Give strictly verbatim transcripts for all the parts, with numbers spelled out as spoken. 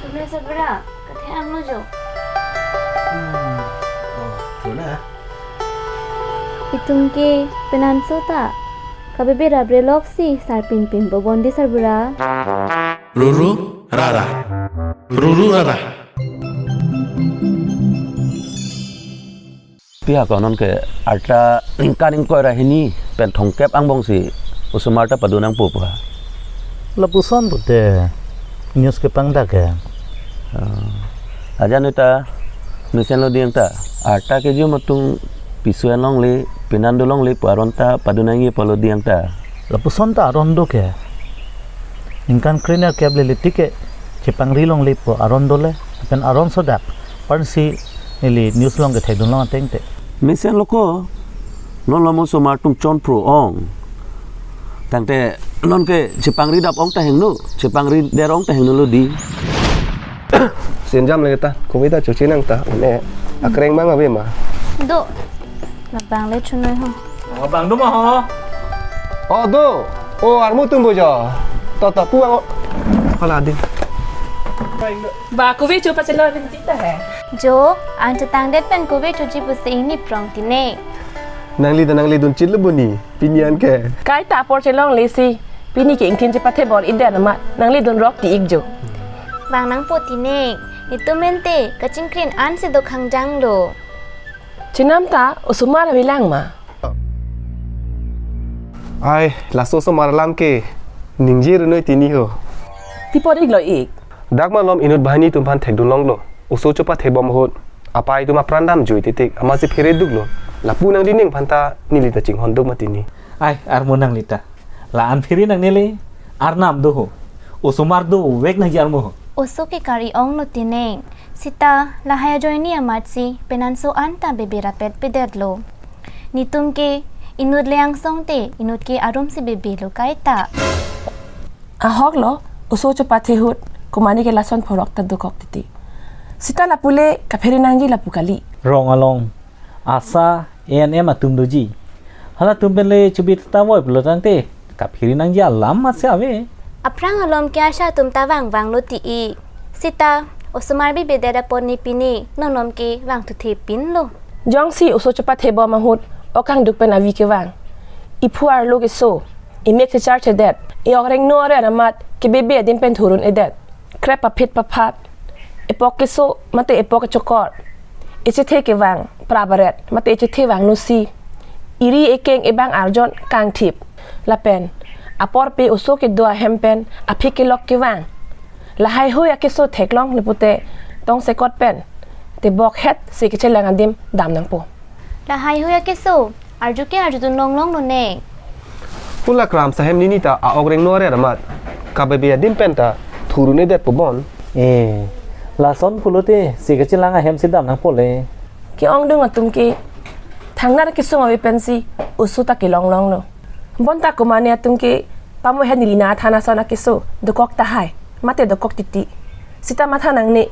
Tumne sabra, kathe anglo jo. Hmm. Oh, tuna. Itum ke penanso ta kabebe rabre loksi sarpin pin bobon di sabra. Ruru rara. Ruru rara. Pihak konon ke arta ningkan ingkoi ra hini pen thomkep angbong si osomar ta padu nangpo pu ha. Lapuson pute news kepangdak ke. Ah. Ajan ta mesenlo ding ta arta kejum atum piso-en longle, penan do longle pu aron ta padu nangji pulo ding ta. Lapuson ta aron do ke. Ningkan krenerkep le liti ke chepangri longle pu aron do le. Pen aron sodak. Pensi neli news along kethekdun long ateng te. Mesenlo ko, non lo mo osomar atum chonphro ong. Tangte non ke chepangri dap ong ta hingno, chepangri der ong ta hingno lo di. Sinjam lagi ta, kumi ta chochi nang ta, ne akreng bang ave ma. Do. Labang le chunoi ho. Oh, bang do ma ho. Oh, do. Oh, armu tum bojo. To, to, puang. Hala din. Ba, kumi chupa chelo rinti ta he. Jo, ang chetangdet pen kumi chuji pusi ingni prong tine. Nangli ta nangli dun chit lo buni, pini an ke. Kaita apor chelongle si, pini ke ingtin chepathe bor-idet amat, nangli dun rok ti-ik jo. Bang nangpo tine, itum ente, kachingkrin ansi do khangjang lo. Chenam ta, osomar avelang ma. Ai, laso osomar alam ke, ningje runoi tini ho. Tipor-ik lo ik. Dak malom inut banghini atum aphan thekdun longlo. Oso chepathe bom ahut. Apai atum apran dam jui titik. Amatsi phere duklo. Lapu nangli ning aphan ta neli ta chinghon duk ma tini. Ai, armu nangli ta. La-an phere nangnele. Arnam do ho. Osomar dovek nangji armu ho. Oso ke kari ong lo tine. Sita lahai ajoine amatsi penanso anta bebe rapet pedetlo. Netum ke inut le angsong te inut ke arumsi bebe lo kaita. Ahok lo, oso chepathe ahut, komane ke lason phorok ta dokok titi. Sita lapu le kaphere nangji lapu kali. Rong along, ASHA, A N M atum doji. Halatum pen le chobit ta voi pulo tangte, kaphere nangji alam amatsi ave. Aphrang alom ke ASHA atum ta vangvang lo ti-ik. Sita, osomar bibedet apot ne pine, non alom ke vangthu thepin lo. Jongsi oso chepathe bom ahut, ok kangduk pen avi kevang. Iphu arlo keso, imek chechar chedet, i-ok rengno are amat, kebebe adim pen thurun-edet. Krep paphit paphat, epok keso, mate epok kechokor. Echethe kevang, prabaret, mate echethe vangnosi. Iri ekeng ebang arjon, kangthip. Lapen, apor pe oso kedo ahem pen, aphi kelok kevang. Lahai hui akeso theklongle pute, tongsekot pen. Tebok het si kechelang adim dam nangpo. Lahai hui akeso, arju ke arjudun longlong lo ne. Pu la kramsa hem nini ta a-ok rengno are amat. Kabebe adim pen ta thurun-edet pu bon. Eh, lason pulote, si kechelang ahem si dam nangpo le. Ke-ongdung atum ke, thangnar kesung ave pensi, oso ta kelonglong lo. Bonta komane atum ke, pamo het neli nangthan ason akeso, dokok tahai, mate dokok titi. Sita matha nangne,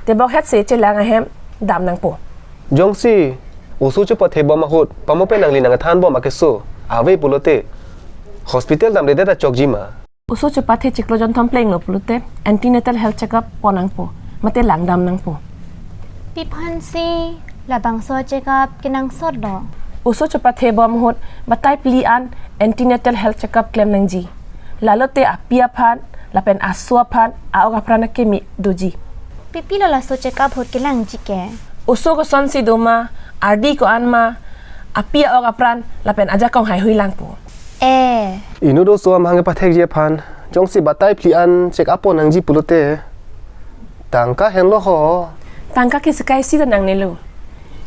tebok het si chelang ahem, dam nangpo. Jongsi, oso chepathe bom ahut, pamo pen nangli nangthan bom akeso, ave pulote, hospital damdedet ta chokji ma. Oso chepathe chiklo jonthom plenglo pulote, antenatal health checkup pon nangpo, mate langdam nangpo. Pi aphansi labangso checkup kenangsot lo? Oso chepathe bom ahut, batai phli an antenatal health checkup klem nangji. Lalote api aphan, lapen aso aphan, a-ok apran akeme doji. Pipilo laso checkup ahut kelangji ke? Oso kosonsi doma, ardi ko-an ma, api a-ok apran, lapen ajakong haihui langpo. Eh. Inut oso amahang kepathekji aphan, jongsi batai phli an check up pon nangji pulote, tangka henlo ho. Tangka ke sekai si ta nangnelo.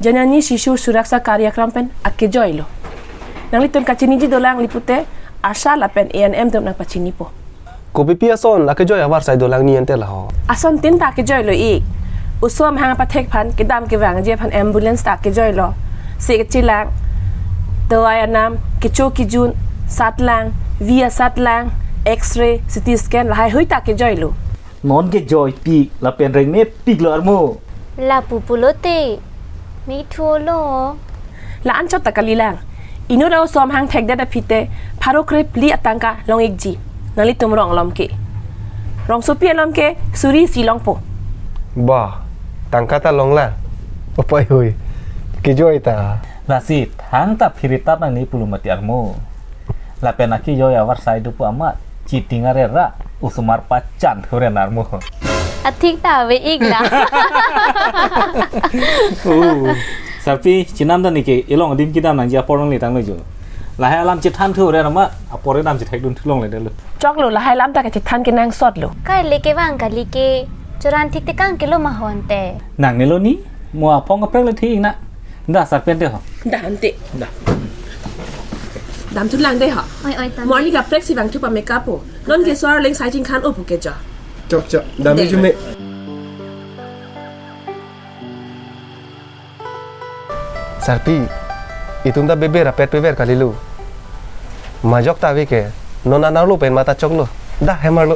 Janani Shishu Suraksha Karyakram pen akejoi lo. Nanglitum kachiniji dolang le pute, ASHA lapen A N M atum nangpachinipo. Kopipi ason akejoi avarsai dolang ni ante laho. Ason tin ta akejoi lo ik. Oso amahang pathek aphan kedam kevangji aphan ambulance ta akejoi lo. Si kechelang, dawai anam, kecho kejun, satlang, via satlang, X-ray, C T scan, lahaihui ta akejoi lo. Non kejoipik, lapen rengnepik lo armo. Lapu pulote, mithulo. La-an chot ta kalilang. Inut oso amahang thekdet aphi te, pharo kre phli atangka long-ikji. Nanglitum rong alom ke. Rongsopi alom ke suri isi longpo. Bah, tangka ta longla. Opai hui. Kejoi ta. Lasi thangta phiri tap nangji pulo mati armo. Lapen akejoi avarsai dopo amat. Cheating arera. Osomar pachan thuren armo. Athik ta ave ik la. Oh. Sarpi, chenam ta neke, ilong adim kedam nangji apor longle tanglo jo. Lahai alam chethan thuren amat, apor kedam chethek dun thu longle detlo. Choklo, lahai alam ta kachethan kenangsotlo. Kai le kevang kali ke, choran thik tekang kelo ma ho ante. Nangnelo ni, mo apong kaprek le thik na. Da sarpi ante ho. Da ante. Da. Damthu lang de ho. Oi, oi, tame. Morning kaprek si vangthu pa makeup po. Non ke so arleng sai chingkhan o pu ke jo. Chok, chok. Dam De. Jume. Sarpi, itum ta bebe rapet pever kalilo. Majok ta ave ke, non anerlo pen mata choklo. Da, hem arlo.